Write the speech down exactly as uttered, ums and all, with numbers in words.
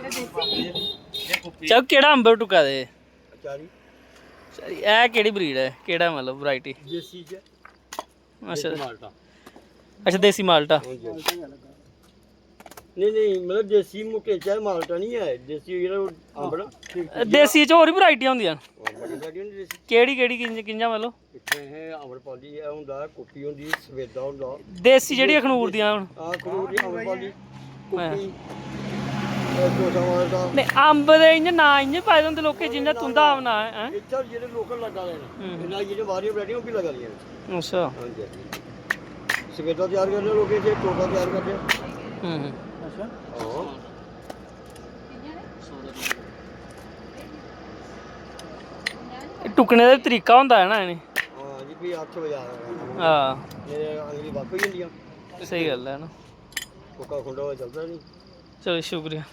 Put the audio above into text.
चल, केह्ड़ा अम्ब टुक्का दे? चारी एह् केह्ड़ी ब्रीड ऐ, केह्ड़ा मतलब वैरायटी? देसी च अच्छा। देसी माल्टा। अच्छा, देसी माल्टा। नहीं नहीं, मतलब देसी मुट्टे च माल्टा नहीं है, देसी जेह्ड़ा अम्ब ना। देसी च होर बी वैरायटियां होंदियां न। बड़ी वैरायटी होंदी देसी। केह्ड़ी केह्ड़ी कि'यां कि'यां मतलब? इत्थै है अम्रपाली है, होंदा कुप्पी होंदी, सफेदा होंदा। देसी जेह्ड़ी अखनूर दियां हून। हां, अखनूर दी अम्रपाली, कुप्पी, ते चौसा माल्टा। नहीं, अम्ब दे इ'यां नांऽ इ'यां पाए दे होंदे लोकें, जि'यां तुं'दा अम्ब नांऽ ऐ, हैं? इत्थै जेह्ड़े लोकल लग्गा दे न, हम्म। इन्ना जेह्ड़े बाहरी वैरायटियां ओह् बी लग्गा दियां न। अच्छा। हां जी। सफेदा त्यार करने लोकें, इत्थै चौसा त्यार करदे। हम्म। हां। एह् टुक्कने दा बी तरीका होंदा है ना, इ'नें? हां जी, फ्ही हत्थ बजा। हां। मेरे अंगली बक्ख होई जंदियां। स्हेई गल्ल ऐ ना। कोका खुंडा होऐ चलदा नहीं। चलो, शुक्रिया।